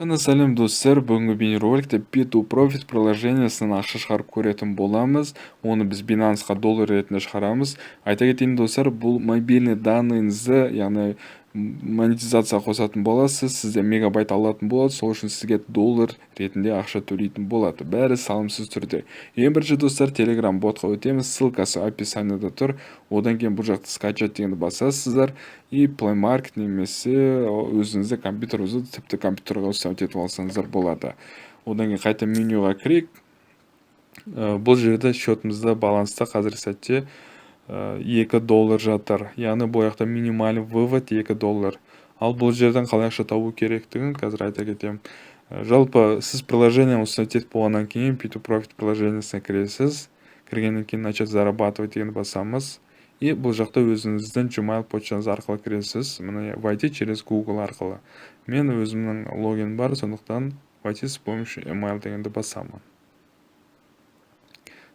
Сәлем, достар! Бүгінгі бейнероликте P2Profit приложениесінен ақша шығарып көретін боламыз. Оны біз Binance'қа доллар ретінде шығарамыз. Айта кетейін, достар, бұл мобильный данныйыңызды, яғни монетизация қосатын боласыз, сізде мегабайт алатын болады, сол үшін сізге доллар ретінде ақша төлейтін болады. Бәрі салымсыз түрде. Ең бірінші, достар, Telegram ботқа өтеміз, ссылкасы описанияда тұр. Одан кейін бұл жақта «скачать» дегенді басасыздар и Play Market немесе өзіңізде компьютеріңізді, тіпті компьютерға установить етіп алсаңыздар болады. Одан кейін қайта менюға кірейік. Бұл жерде счетымызда, баланста қазіргі сәтте 2 доллар жатыр, яғни бұл жақта минимальный вывод 2 доллар. Ал бұл жерден қалай ақша табу керектігін қазір айта кетемін. Жалпы сіз приложение установить етіп болғаннан кейін P2Profit приложениесіне кіресіз. Кіргеннен кейін «начать зарабатывать» дегенді басамыз и бұл жақта өзіңіздің Gmail почтаңыз арқылы кіресіз. Міне, «войти через Google» арқылы. Мен өзімнің логин бар, сондықтан «войти с помощью email» дегенді басамын.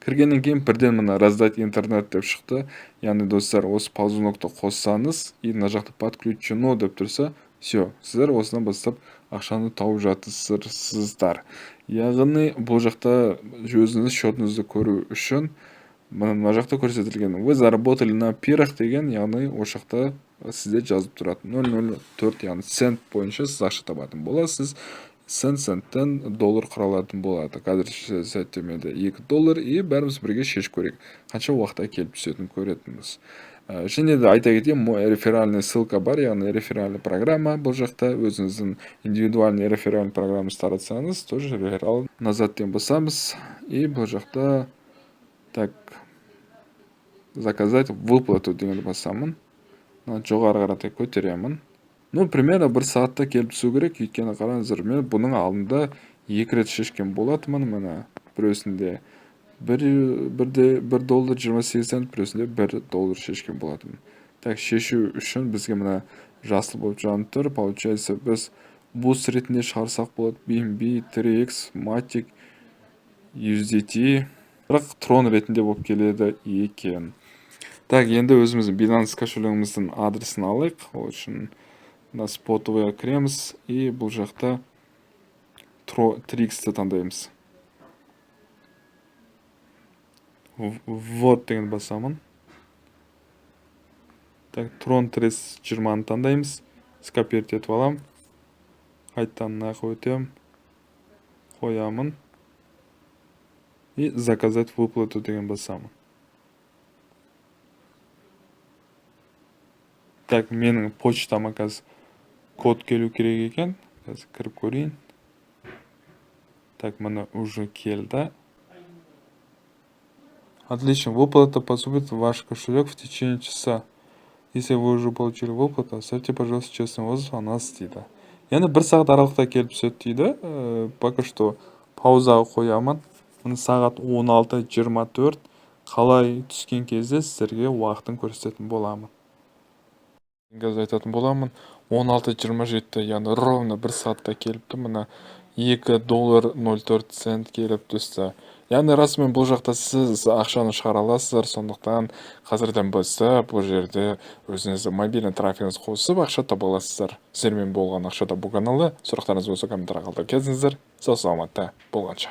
Кіргеннен кейін бірден мына «раздать интернет» деп шықты. Яғни, достар, осы ползунокты қоссаңыз и мына жақта «подключено» деп тұрса, все, сіздер осыдан бастап ақшаны тауып жатырсыздар. Яғни бұл жақта өзіңіз счетыңызды көру үшін мына жақта көрсетілген «вы заработали на пирах» деген, яғни ол жақта сізде жазып тұрады 0,04, яғни цент бойынша сіз ақша табатын боласыз. Цент центтен доллар құралатын болады. Қазіргі сәтте менде 2 доллар и бәріміз бірге шешіп көрейік, қанша уақытта келіп түсетінін көретінбіз. Және де айта кетейін, реферальный ссылка бар, яғни реферальный программа. Бұл жақта өзіңіздің индивидуальный реферальный программаңызды таратсаңыз, тоже реферал. «Назад» деген басамыз и бұл жақта, так, «заказать выплату» дегенді басамын. Мына жоғары қаратай көтеремін. Ну, примерно бір сағатта келіп түсу керек, өйткені қараңыздар, мен бұның алдында екі рет шешкен болатынмын. Міне, біреусінде 1,1 доллар 28 цент, біреусінде 1 доллар шешкен болатынмын. Так, шешу үшін бізге мына жасыл болып жанып тұр. Получается, біз BUSD ретінде шығарсақ болады, BNB, TRX, Matic, USDT, бірақ Tron ретінде болып келеді екен. Так, енді өзіміздің Binance кошелегіміздің адресін алайық. Ол үшін мына спотовыйға кіреміз и бұл жақта TRX-ті таңдаймыз. «Ввод» деген басамын. Так, Tron TRC20-ны таңдаймыз, скопировать етіп аламын, қайтадан мына жаққа өтемін, қоямын и «заказать выплату» деген басамын. Так, менің почтама қазір код келу керек екен, қазір кіріп көрейін. Так, міне, уже келді. Отлично, выплата поступит в ваш кошелек в течение часа. Если вы уже получили выплату, оставьте, пожалуйста, честный отзыв о нас, дейді. Яғни бір сағат аралықта келіп түседі дейді. Пока что паузаға қоямын. Міне, сағат 16:24. Қалай түскен кезде сіздерге уақытын көрсететін боламын. Қазір айтатын боламын, 16:27, яғни ровно бір сағатта келіпті. Мына 2 доллар 04 цент келіп түсті. Яғни расымен бұл жақта сіз ақшаны шығара аласыздар, сондықтан қазірден бастап бұл жерде өзіңіздің мобильный трафигіңізді қосып, ақша таба аласыздар. Сіздермен болған Ақша табу каналы. Сұрақтарыңыз болса, комментарий қалдырып кетіңіздер. Сау саламатта болғанша.